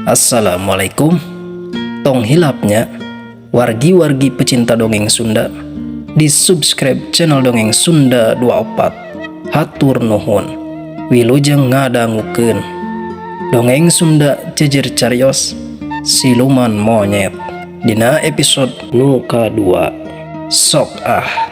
Assalamualaikum. Tong hilapnya wargi-wargi pecinta dongeng Sunda di subscribe channel Dongeng Sunda 24. Hatur nuhun. Wilujeng ngadangukeun Dongeng Sunda Jejer Carios Siluman Monyet dina episode nu kadua. Sok ah.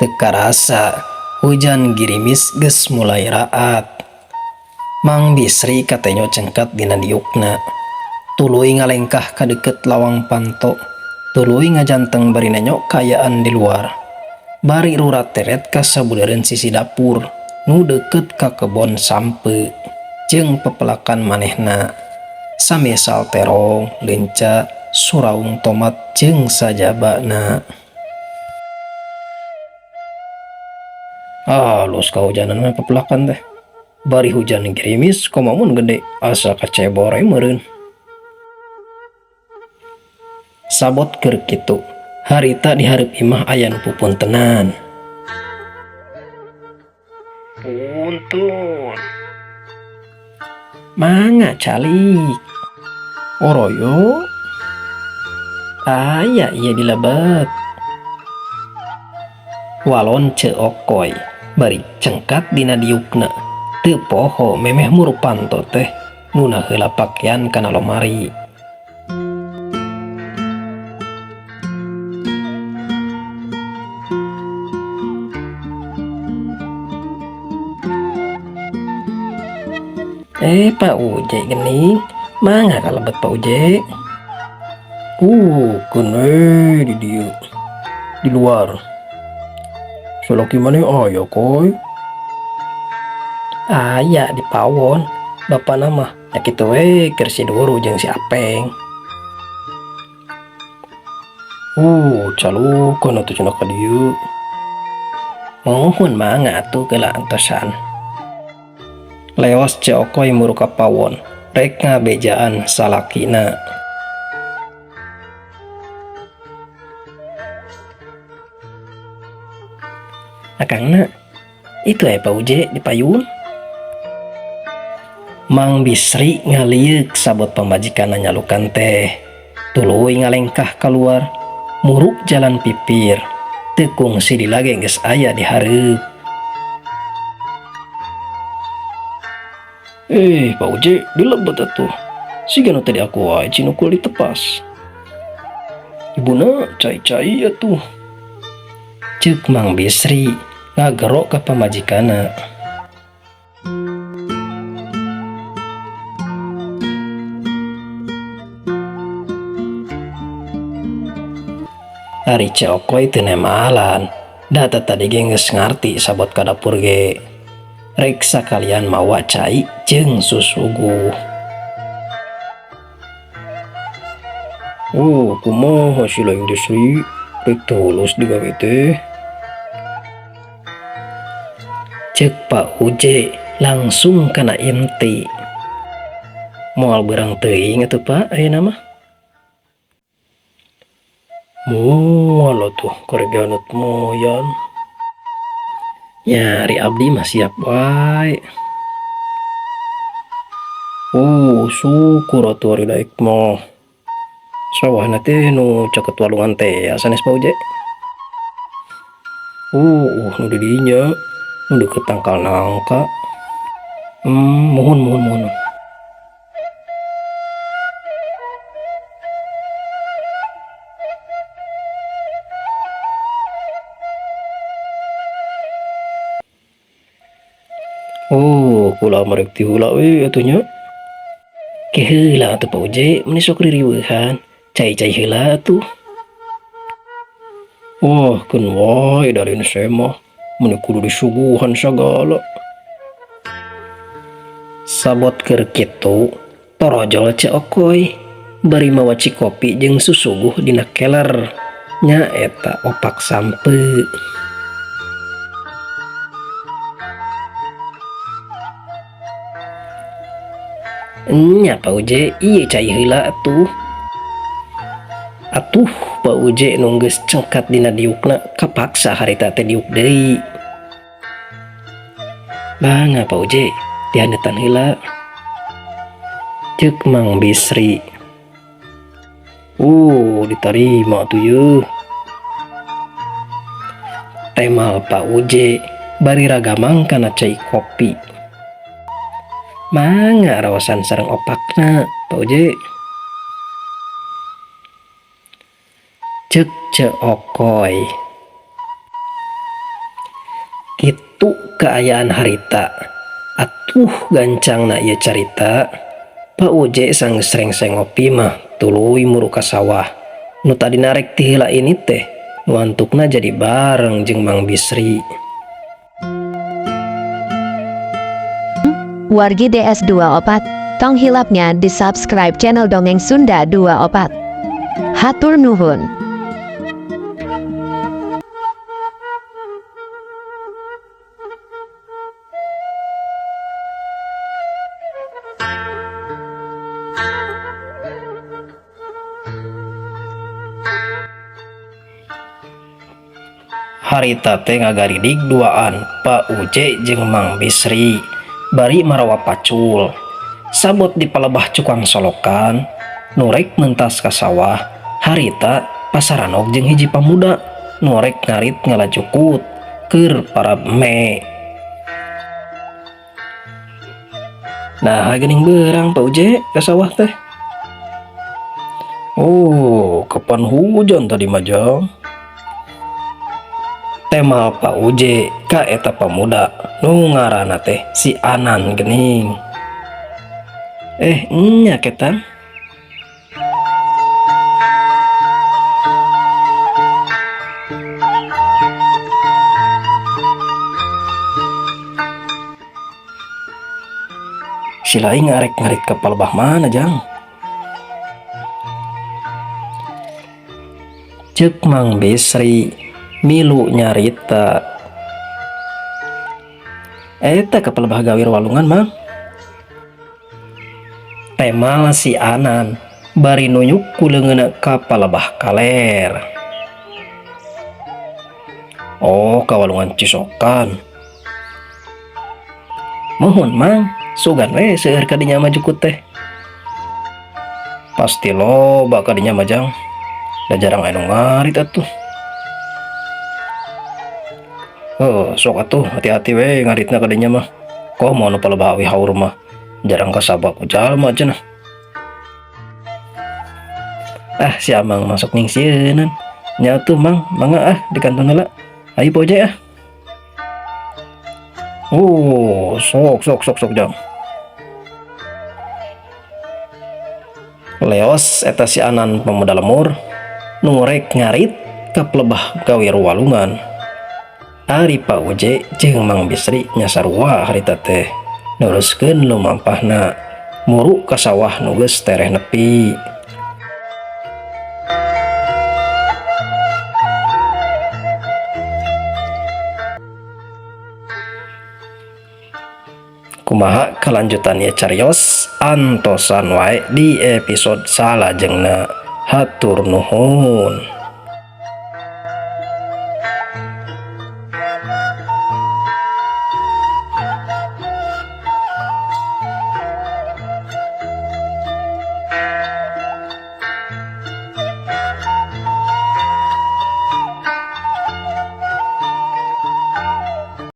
Teu karasa hujan girimis geus mulai raat. Mang Bisri katenyo cengkat dina diukna. Tuluy ngalengkah ka deukeut lawang panto. Tuluy ngajanteng bari nenyo kaayaan di luar. Bari rurat teret ka sabudeureun sisi dapur nu deukeut ka kebon sampeu jeung pepelakan manehna. Samisal terong, leunca, suraung tomat jeung sajabana. Halus kahujanan mah pepelakan teh. Bari hujan gerimis komo mun gede asa kacebor we meureun. Sabot keur kitu, harita di hareup imah aya nu pupuntenan. Punten. Mangga calik. Oroyo. Aya ieu di lebet. Walon Ceu Okoy bari cengkat dina diukna. Teu poho memeh muru panto teh nuna heula pakean kana lomari. Pak Uje gening, mangga kalebet Pak Uje. Keun we di dieu. Di luar. Salaki maneh aya koy? Aya di pawon. Bapana mah nya kitu we keur si Duru jeung si Apeng. Calukan atuh cenah ka dieu. Muhun mangga atuh geula antosan. Leos Ceu Okoy muru ka pawon rek ngabejaan salakina. Akangna, itu Pak Uje di payun. Mang Bisri ngalieuk sabot pamajikanna nyalukan teh. Tuluy ngalengkah keluar, muruk jalan pipir. Teu kungsi dilage geus aya di hareup. Pak Uje, dilebet atuh. Siga nu tadi aku wae cinukul ditepas. Ibuna cai-cai atuh. Ceuk Mang Bisri ngagero ka pamajikanna. Ari Ceu Okoy teu nemalan, da tadi ge geus ngarti sabot ka dapur ge. Rek sakalian mawa cai jeung susuguh. Oh, kumaha si lain teh Sri? Rek tulus digawe teh. Ceuk Pak Uje langsung kana inti. Moal beurang teuing atuh Pak ayeuna mah. Moal atuh kareganut moyan. Nya ari abdi mah siap wae. Oh, syukur atuh ari daek mah. Sawahna teh nu caket walungan teh sanes Pak Uje. Oh, nu di dinya, nu deukeut tangkal nangka. Muhun muhun muhun. Oh, kula marek ti heula we atuh nya. Ke heula atuh Pak Uje, meuni sok ririweuhan. Cai-cai heula atuh. Wah, keun wae dari nu mah. Meuni kudu disuguhan sagala. Sabot keur kitu, torojol Ceu Okoy bari mawa cikopi jeung susuguh dina keler. Nya eta opak sampeu. Nya Pak Uje, ieu cai heula atuh. Atuh Pak Uje nu geus cengkat dina diukna kapaksa harita teh diuk deui. Mangga Pak Uje, dihandeutan heula. Ceuk Mang Bisri. Ditarima atuh yeuh. Temal Pak Uje bari ragamang kana cai kopi. Mangga raosan sareng opakna, Pak Uje. Ceuk Ceu Okoy. Kitu kaayaan harita. Atuh gancangna ieu carita. Pak Uje sanggeus rengse ngopi mah tuluy muru ka sawah. Nu tadina rek ti heula ini teh nu antukna jadi bareng jeung Mang Bisri. Wargi DS24, tong hilapnya di subscribe channel Dongeng Sunda 24. Hatur nuhun. Harita teh ngagaridig duaan Pak Uje jeung Mang Bisri bari marawa pacul. Sabot di palebah cukang solokan, nu rek mentas ka sawah, harita pasaranok jeung hiji pamuda nu rek ngarit ngala jukut keur parab me. Nah, geuning beurang Pak Uje ka sawah teh. Oh, kapan hujan tadi mah jang? Temal Pak Uje ka eta pamuda nu ngaranna teh si Anan geuning. Nya ketang. Si lain ngarek ngarit ke palebah mana jang? Ceuk Mang Bisri milu nyarita. Eta ke palebah gawir walungan mang. Temal si Anan bari nunjuk ku leungeunna ka palebah kaler. Oh, ka walungan Cisokan. Mohon mang, sugan we seueur ka dinya mah jukut teh. Pasti loba ka dinya mah jang. Da jarang anu ngarit atuh. Oh, sok atuh hati-hati we ngaritna ka dinya mah. Komo nu palebah awi haur mah jarang kasabak ku jalma cenah. Ah, si Amang masuk ningsieun. Nya atuh mang, mangga ah di kanton heula. Ayo Pak Uje ah. Oh, sok sok sok sok jang. Leos eta si Anan pemuda lemur nu rek ngarit ka pelebah gawir walungan. Ari Pak Uje jeung Mang Bisri nya sarua harita teh neruskeun lumampahna muru ka sawah nu geus tereh nepi. Kumaha kelanjutannya carios antosan wae di episode salajengna. Hatur nuhun.